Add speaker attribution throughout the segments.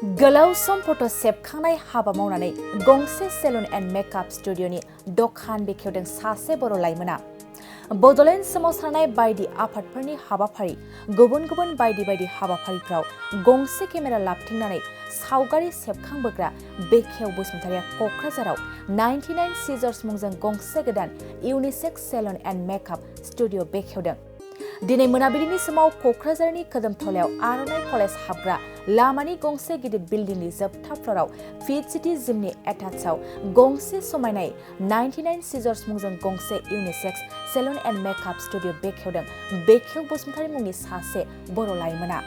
Speaker 1: गोलाव सम फट' सेबखांनाय हाबा मावनानै गंसे सेलुन एन्ड मेकआप स्टुडिअ'नि दखान बेखेवदों सासे बर' लाइमोना। बड'लेण्ड सोमावसारनाय बायदि आफादफोरनि हाबाफारि गुबुन गुबुन बायदि हाबाफारिफ्राव गंसे केमेरा लाबथिंनानै सावगारि सेबखांबोग्रा बेखेव बसुमतारिया क'क्राझाराव 99 सिजर्स मुंजों गंसे गोदान इउनिसेक्स सेलुन एन्ड मेकआप स्टुडिअ' बेखेवदों। दिनै मोनाबिलिनि समाव क'क्राझारनि खोदोमथलायाव आर'नाइ कलेज हाबग्रा लामानि गंसे गिदिर बिल्डिंनि जोबथा फ्ल'राव फिट सिटी जिमनि एटाचआव गंसे समायनाय 99 सिजर्स मुंजों गंसे unisex salon and makeup studio' बेखेवदों बेखेव बसुमतारि मुंनि सासे बर' लाइमोना।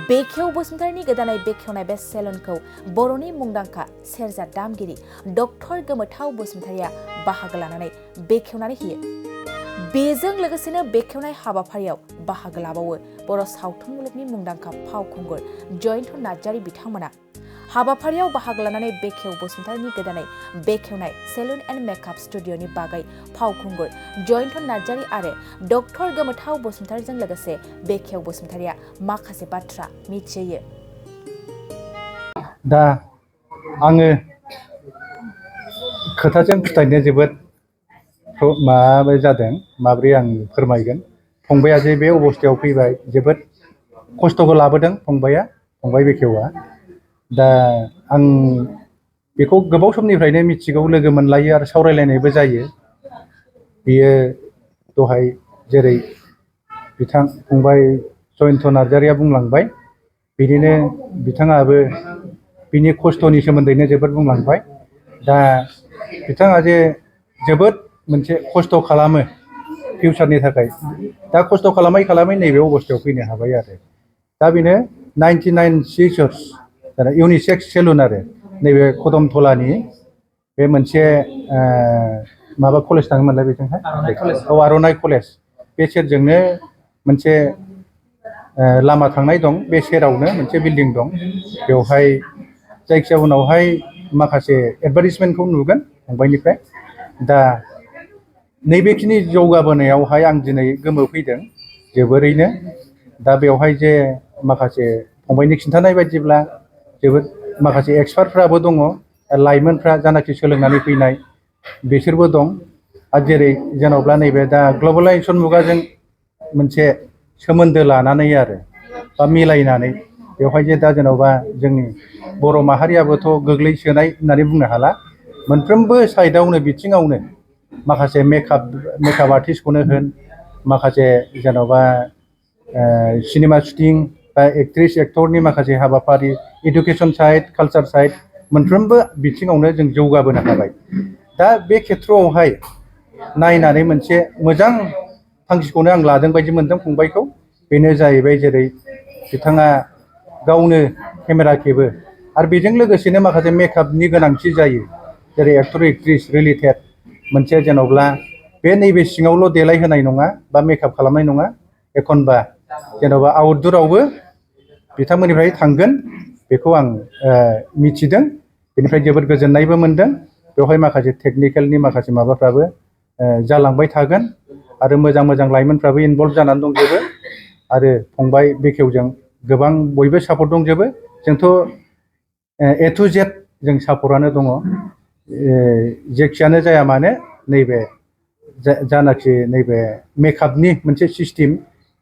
Speaker 1: बेखेव बसुमतारिनि गोदानै बेखेवनाय बे सेलुनखौ बर'नि मुंदांखा सेरजा दामगिरि डक्टर गोमोथाव बसुमतारिया बाहागो लानानै बेखेवनानै होयो। बेजों लोगोसेनो बेखेवनाय हाबाफारियाव बाहागो लाबावो बर' सावथुन मुलुगनि मुंदांखा फावखुंगुर जयन्त नार्जारि बिथांमोना। हाबाफारियाव बाहागो लानानै बेखेव बसुमतारिनि गोदानै बेखेवनाय सेलुन एन्ड मेकआप स्टुडिअ'नि बागै फावखुंगुर जयन्त नार्जारि आरो डक्टर गोमोथाव बसुमतारिजों लोगोसे बेखेव बसुमतारिया माखासे बाथ्रा मिथिहोयो।
Speaker 2: दा आङो खोथाजों फिथाइनो जोबोद माबा जादों, माब्रै आं फोरमायगोन। फंबाया जे बे अबस्थायाव फैबाय, जोबोद खस्थ'बो लाबोदों फंबाय बेखेवा। दा आं बेखौ गोबाव समनिफ्रायनो मिथिगौ, लोगो मोनलायो आरो सावरायलायनायबो जायो। बियो दहाय जेरै फंबाय जयन्त नार्जारिया बुंलांबाय, बिदिनो बिथाङाबो बिनि खस्थ'नि सोमोन्दैनो जोबोद बुंलांबाय। दा बिथाङा जे जोबोद मोनसे खस्थ' खालामो फिउचारनि थाखाय, दा खस्थ' खालामै नैबे अबस्थायाव फैनो हाबाय आरो। दा बेनो 99 सिजर्स इउनिसेक्स सेलुन आरो नैबे खोदोमथलानि बे मोनसे माबा कलेज थाङोमोनलाय बेजोंहाय, आर'नाइ कलेज, बे सेरजोंनो मोनसे लामा थांनाय दं, बे सेरावनो मोनसे बिल्डिं दं। बेवहाय जायखिया उनावहाय माखासे एडभार्टाइजमेन्टखौ नुगोन फंबायनिफ्राय। दा नैबेखिनि जौगाबोनायावहाय आं दिनै गोमोफैदों जोबोरैनो। दा बेवहाय जे माखासे फंबायनि खिन्थानाय बायदिब्ला जोबोद माखासे एक्सपार्टफ्राबो दङ, लाइमोनफ्रा जानाखि सोलोंनानै फैनाय बिसोरबो दं। आरो जेरै जेन'ब्ला नैबे दा ग्लबेलाइजेसन मुगाजों मोनसे सोमोन्दो लानानै आरो बा मिलायनानै बेवहाय जे दा जेन'बा जोंनि बर' माहारियाबोथ' गोग्लैसोनाय होननानै बुंनो हाला। मोनफ्रोमबो साइडआवनो बिथिङावनो माखासे मेकआप आर्टिस्टखौनो होन, माखासे जेन'बा सिनेमा शुटिं बा एक्ट्रिस एक्टरनि माखासे हाबाफारि, इडुकेसन साइड, कालचार साइड, मोनफ्रोमबो बिथिङावनो जों जौगाबोनो हाबाय। दा बे खेथ्रआवहाय नायनानै मोनसे मोजां थांखिखौनो आं लादों बायदि मोनदों फंबायखौ। बेनो जाहैबाय जेरै बिथाङा गावनो केमेरा खेबो आरो बेजों लोगोसेनो माखासे मेकआपनि गोनांथि जायो, जेरै एक्टर एक्ट्रिस रिलेटेड मोनसे जेन'ब्ला बे नैबे सिङावल' देलायहोनाय नङा बा मेकआप खालामनाय नङा, एखनबा जेन'बा आउटदुरावबो बिथांमोननिफ्राय थांगोन, बेखौ आं मिथिदों। बेनिफ्राय जोबोद गोजोननायबो मोनदों। बेवहाय माखासे टेकनिकेलनि माखासे माबाफ्राबो जालांबाय थागोन आरो मोजां लाइमोनफ्राबो इनभल्भ जानानै दंजोबो आरो फंबाय बेखेवजों गोबां बयबो सापर्ट दंजोबो। जोंथ' ए टु जेड जों सापर्टआनो दङ। जेखियानो जाया मानो नैबे जानाखि नैबे मेकआपनि मोनसे सिस्टेम,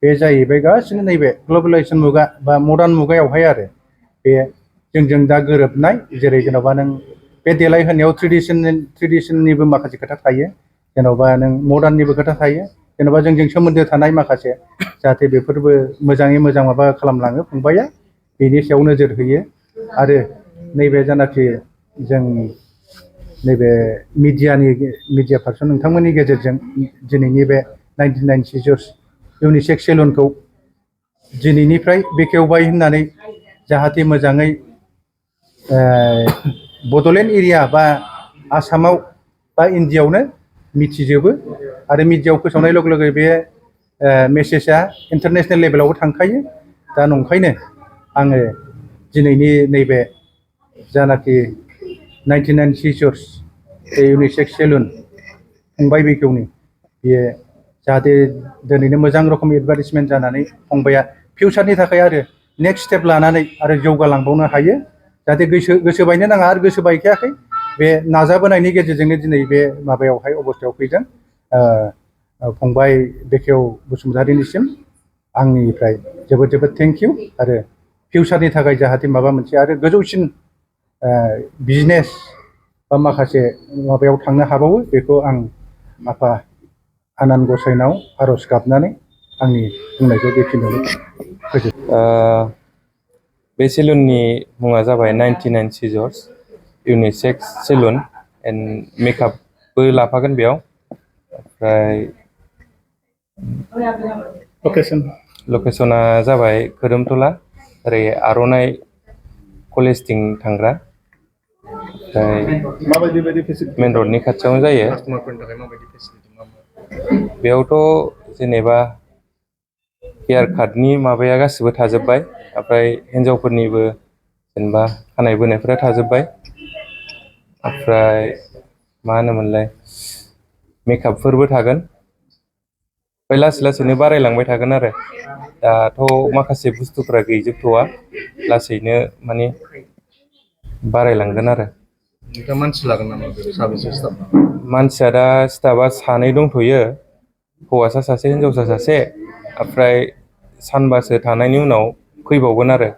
Speaker 2: बे जाहैबाय गासिनो नैबे ग्लबेलाइजेसन मुगा बा मडार्न मुगायावहाय आरो बे जोंजों दा गोरोबनाय। जेरै जेन'बा नों बे देलायहोनायाव ट्रेडिसननिबो माखासे खोथा थायो, जेन'बा नों मडार्ननिबो खोथा थायो, जेन'बा जोंजों सोमोन्दो थानाय माखासे जाहाथे बेफोरबो मोजाङै मोजां माबा खालामलाङो फंबाया, बेनि सायाव नोजोर होयो। आरो नैबे जानाखि जों नैबे मिडिया पार्सन नोंथांमोननि गेजेरजों दिनैनि बे 99 सिजर्स इउनिसेक्स सेलुनखौ दिनैनिफ्राय बेखेवबाय होननानै जाहाथे मोजाङै बड'लेण्ड एरिया बा आसामाव बा इन्डियायावनो मिथिजोबो आरो मिडियायाव फोसावनाय लोगो लोगो बे मेसेजआ इन्टारनेसनेल लेभेलावबो थांखायो। दा नंखायनो आङो दिनैनि नैबे जानाखि 99 सिजर्स इउनिसेक्स सेलुन फंबाय बेखेवनि, बियो जाहाथे दिनैनो मोजां रोखोम एडभार्टाइजमेन्ट जानानै फंबाया फिउचारनि थाखाय आरो नेक्स्ट स्टेप लानानै आरो जौगालांबावनो हायो जाहाथे गोसो बायनो नाङा आरो गोसो बायखायाखै बे नाजाबोनायनि गेजेरजोंनो दिनै बे माबायावहाय अबस्थायाव फैदों फंबाय बेखेव बसुमतारिनिसिम आंनिफ्राय जोबोद जोबोद थेंक इउ आरो फिउचारनि थाखाय जाहाथे माबा मोनसे आरो गोजौसिन बिजनेस बा माखासे माबायाव थांनो हाबावो बेखौ आं आफा आनान गसाइनाव आर'ज गाबनानै आंनि बुंनायखौ बेखिनियावनो फोजोबो।
Speaker 3: बे सेलुननि मुङा जाबाय 99 सिजर्स इउनिसेक्स सेलुन एन्ड मेकआपबो लाफागोन बेयाव ओमफ्राय लकेसना जाबाय खोदोमथला ओरै आर'नाइ कलेजथिं थांग्रा ओमफ्राय मेन रडनि खाथियावनो जायो। बेयावथ' जेनेबा हेयार काटनि माबाया गासिबो थाजोब्बाय ओमफ्राय हिन्जावफोरनिबो जेनेबा खानाय बोनायफोरा थाजोब्बाय ओमफ्राय मा होनोमोनलाय मेकआपफोरबो थागोन ओमफ्राय लासै लासैनो बारायलांबाय थागोन आरो दाथ' माखासे बुस्थुफ्रा गैजोबथ'वा लासैनो माने बारायलांगोन आरो।
Speaker 4: मानसि लागोन नामा साबेसे स्टाफ?
Speaker 3: मानसिया दा स्टाफा सानै दंथ'यो हौवासा सासे हिन्जावसा सासे ओमफ्राय सानबासो थानायनि उनाव फैबावगोन आरो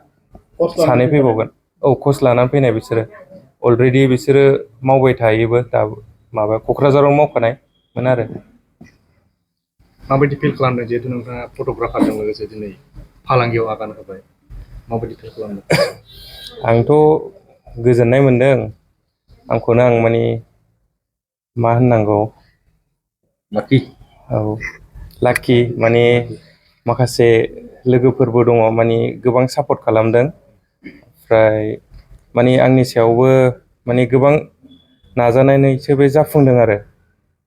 Speaker 3: सानै फैबावगोन। औ कर्स लानानै फैनाय बिसोरो अलरेडि बिसोरो मावबाय थायोबो दाबो माबा क'क्राझाराव मावखानायमोन आरो।
Speaker 4: माबायदि फिल खालामदों जिहेतु नोंथाङा फट'ग्राफारजों लोगोसे दिनै फालांगियाव आगान होबाय माबायदि फिल खालामदों?
Speaker 3: आंथ' गोजोननाय मोनदों आंखौनो आं माने मा होननांगौ
Speaker 4: लाकि।
Speaker 3: औ लाकि माने माखासे लोगोफोरबो दङ माने गोबां सापर्ट खालामदों ओमफ्राय माने आंनि सायावबो माने गोबां नाजानानैसो बे जाफुंदों आरो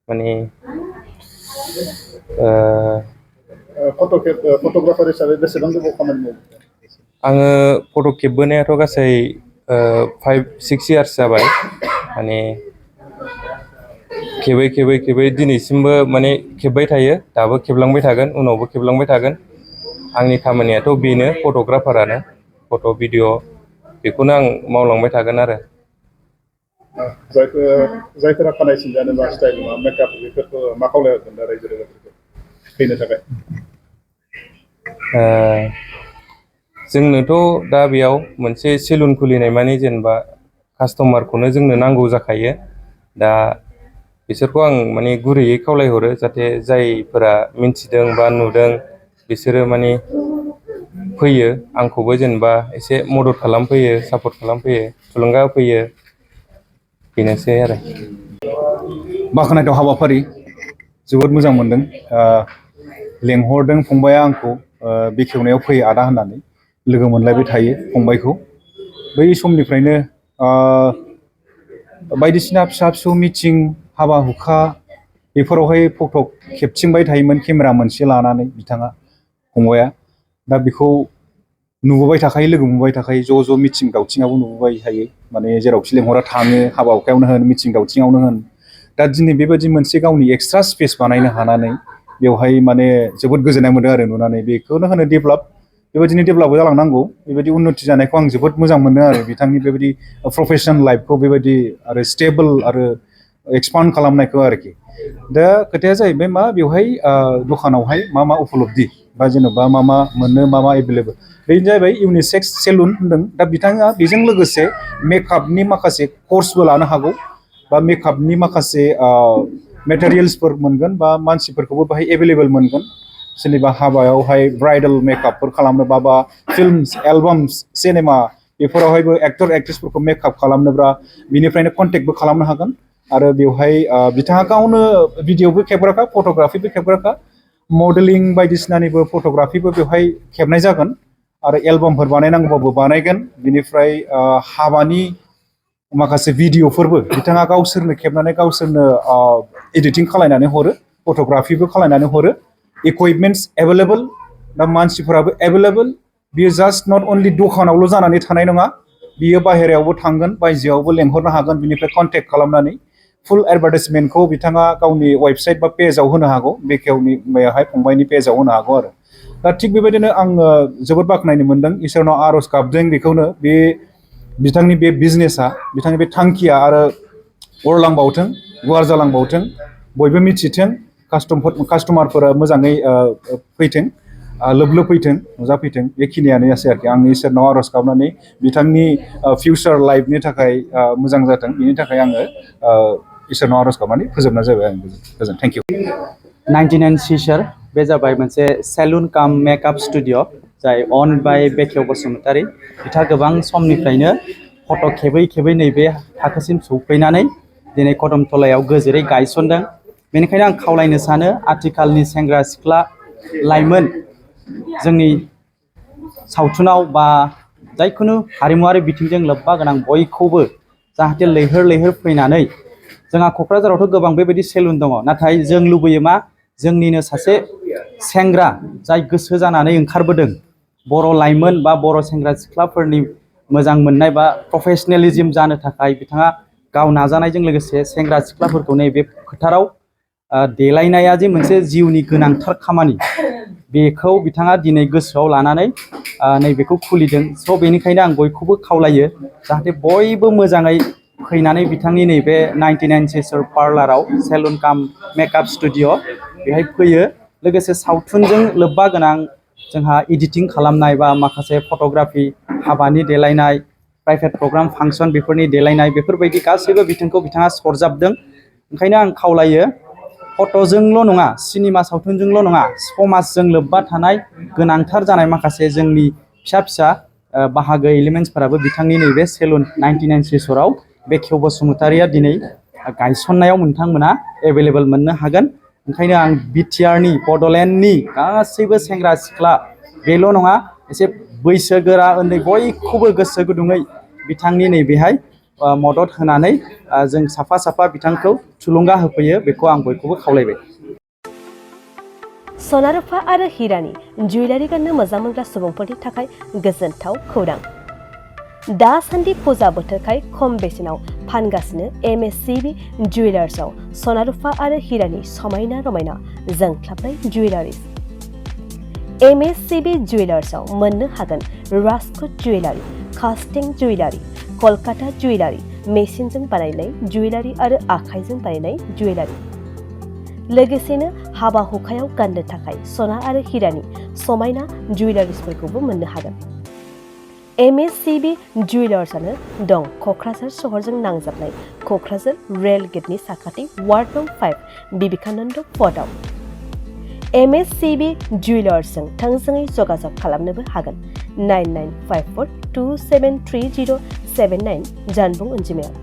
Speaker 3: माने
Speaker 4: फट'ग्राफार हिसाबै बेसेबां गोबाव खामानि मावो?
Speaker 3: आङो फट' खेबबोनायाथ' गासै 5-6 इयार्स जाबाय माने खेबै दिनैसिमबो माने खेबबाय थायो दाबो खेबलांबाय थागोन उनावबो खेबलांबाय थागोन आंनि खामानियाथ' बेनो फट'ग्राफारानो फट' भिडिअ बेखौनो आं मावलांबाय थागोन आरो।
Speaker 4: जायफोरा खानाय सिनजानो बा स्टाइल मा मेकआप बेफोरखौ मा खावलायहरगोन दा रायजो राजाफोरखौ फैनो थाखाय?
Speaker 3: जोंनोथ' दा बेयाव मोनसे सेलुन खुलिनाय माने जेनेबा कास्ट'मारखौनो जोंनो नांगौ जाखायो दा बिसोरखौ आं माने गुरैयै खावलायहरो जाहाथे जायफोरा मिन्थिदों बा नुदों बिसोरो माने फैयो आंखौबो जेनेबा एसे मदद खालामफैयो सापर्ट खालामफैयो थुलुंगा होफैयो बेनोसै आरो।
Speaker 2: बाख्नायथाव हाबाफारि जोबोद मोजां मोनदों लेंहरदों फंबाया आंखौ बेखेवनायाव फैयो आदा होननानै लोगो मोनलायबाय थायो फंबायखौ बै समनिफ्रायनो बायदिसिना फिसा फिसौ मिटिं हाबा हुखा बेफोरावहाय फट' खेबथिंबाय थायोमोन केमेरा मोनसे लानानै बिथाङा फंबाया दा बेखौ नुबोबाय थाखायो लोगो मोनबाय थाखायो ज' मिटिं दावथिङावबो नुबोबाय थायो माने जेरावखि लेंहरा थाङो हाबा हुखायावनो होन मिटिं दावथिङावनो होन दा दिनै बेबायदि मोनसे गावनि एक्सट्रा स्पेस बानायनो हानानै बेवहाय माने जोबोद गोजोननाय मोनदों आरो नुनानै बेखौनो होनो डेभेलप बेबायदिनो डेभेलप जालांनांगौ बेबायदि उन्नति जानायखौ आं जोबोद मोजां मोनो आरो बिथांनि बेबायदि प्रफेसनेल लाइफखौ बेबायदि आरो स्टेबल आरो एक्सपान्ड खालामनायखौ आरोखि दा खोथाया जाहैबाय मा बेवहाय दखानावहाय मा उपलब्धि बा जेन'बा मा मोनो मा एभेलेबल बेनो जाहैबाय इउनिसेक्स सेलुन होनदों दा बिथाङा बेजों लोगोसे मेकआपनि माखासे कर्सबो लानो हागौ बा मेकआपनि माखासे मेटेरियेल्सफोर मोनगोन बा मानसिफोरखौबो बाहाय एभेलेबल मोनगोन सोरनिबा हाबायावहाय ब्राइडेल मेकआपफोर खालामनोबा बा फिल्मस एलबाम्स सिनेमा बेफोरावहायबो एक्टर एक्ट्रिसफोरखौ मेकआप खालामनोब्ला बिनिफ्रायनो कन्टेक्टबो खालामनो हागोन आरो बेवहाय बिथाङा गावनो भिडिअबो खेबग्राखा फट'ग्राफिबो खेबग्राखा मडेलिं बायदिसिनानिबो फट'ग्राफिबो बेवहाय खेबनाय जागोन आरो एलबामफोर बानायनांगौबाबो बानायगोन बिनिफ्राय हाबानि माखासे भिडिअफोरबो बिथाङा गावसोरनो खेबनानै गावसोरनो एडिटिं खालायनानै हरो फट'ग्राफिबो खालायनानै हरो इकुइपमेन्टस एभेलेबल दा मानसिफोराबो एभेलेबल बियो जास्ट नट अनलि दखानावल' जानानै थानाय नङा बियो बाहेरायावबो थांगोन बायजोआवबो लेंहरनो हागोन बिनिफ्राय कन्टेक्ट खालामनानै फुल एडभार्टाइजमेन्टखौ बिथाङा गावनि वेबसाइट बा पेजाव होनो हागौ बेखेवनि बेहाय फंबायनि पेजाव होनो हागौ आरो दा थिग बेबायदिनो आङो जोबोद बाख्नायनो मोनदों इसोरनाव आर'ज गाबदों बेखौनो बे बिथांनि बे बिजनेसा बिथांनि बे थांखिया आरो अरलांबावथों गुवार जालांबावथों बयबो मिथिथों कास्टमारफोरा मोजाङै फैथों लोब लोब फैथों नुजाफैथों बेखिनियानो आरोखि आं इसोरनाव आर'ज गाबनानै बिथांनि फिउचार लाइफनि थाखाय मोजां जाथों बिनि थाखाय आङो इसोरनाव आर'ज गाबनानै फोजोबनाय जाबाय आं गोजोन थेंक इउ
Speaker 5: 99 सिसार बे जाबाय मोनसे सेलुन काम मेकआप स्टुडिअ जाय अन बाय बेखेव बसुमतारी बिथाङा गोबां समनिफ्रायनो फट' खेबै खेबै नैबे थाखोसिम सौफैनानै दिनै कदमथलायाव गोजोरै गायसनदों बेनिखायनो आं खावलायनो सानो आथिखालनि सेंग्रा सिख्ला लाइमोन जोंनि सावथुनाव बा जायखुनु हारिमुआरि बिथिंजों लोब्बा गोनां बयखौबो जाहाथे लैहोर लैहोर फैनानै जोंहा क'क्राझारावथ' गोबां बेबायदि सेलुन दङ नाथाय जों लुबैयो मा जोंनिनो सासे सेंग्रा जाय गोसो जानानै ओंखारबोदों बर' लाइमोन बा बर' सेंग्रा सिख्लाफोरनि मोजां मोननाय बा प्रफेसनेलिज्म जानो थाखाय बिथाङा गाव नाजानायजों लोगोसे सेंग्रा सिख्लाफोरखौ नैबे फोथाराव देलायनाया जे मोनसे जिउनि गोनांथार खामानि बेखौ बिथाङा दिनै गोसोआव लानानै नैबेखौ खुलिदों स' बेनिखायनो आं बयखौबो खावलायो जाहाथे बयबो मोजाङै फैनानै बिथांनि नैबे 99 सिस्टार पार्लाराव सेलुन काम मेकआप स्टुडिअ बेहाय फैयो लोगोसे सावथुनजों लोब्बा गोनां जोंहा एडिटिं खालामनाय बा माखासे फट'ग्राफि हाबानि देलायनाय प्राइभेट प्रग्राम फांसन बेफोरनि देलायनाय बेफोरबायदि गासैबो बिथिंखौ बिथाङा सरजाबदों ओंखायनो आं खावलायो फट'जोंल' नङा सिनेमा सावथुनजोंल' नङा समाजजों लोब्बा थानाय गोनांथार जानाय माखासे जोंनि फिसा फिसा बाहागो एलिमेन्ट्सफोराबो बिथांनि नैबे सेलुन 99 सिसराव बेखेव बसुमतारिया दिनै गायसननायाव नोंथांमोना एभेलेबल मोननो हागोन ओंखायनो आं बिटिआरनि बड'लेण्डनि गासैबो सेंग्रा सिख्ला बेल' नङा एसे बैसोगोरा उन्दै बयखौबो गोसो गुदुङै बिथांनि नैबेहाय मदद होनानै जों साफा साफा बिथांखौ थुलुंगा होफैयो बेखौ आं बयखौबो खावलायबाय
Speaker 6: सना रुफा आरो हिरानि जुवेलारि गाननो मोजां मोनग्रा सुबुंफोरनि थाखाय गोजोनथाव खौरां दासान्दि फुजा बोथोरखाय खम बेसेनाव फानगासिनो एमएससिबि जुवेलार्सआव सना रुफा आरो हिरानि समायना रमायना जोंख्लाबनाय जुवेलारिस एमएससिबि जुवेलार्सआव मोननो हागोन राजकोट जुवेलारि कास्टिं जुवेलारि कलकाता जुवेलारि मेसिनजों बानायनाय जुवेलारि आरो आखाइजों बानायनाय जुवेलारि लोगोसेनो हाबा हुखायाव गाननो थाखाय सना आरो हिरानि समायना जुवेलारिसफोरखौबो मोननो हागोन एमएससिबि जुवेलार्सआनो दं क'क्राझार सहरजों नांजाबनाय क'क्राझार रेल गेटनि साखाथि वार्ड नं 5 बिबेकानन्द पथआव एमएससिबि जुवेलार्सजों थोंजोङै जगाजग खालामनोबो हागोन 9954273079 जानबुं अनजिमायाव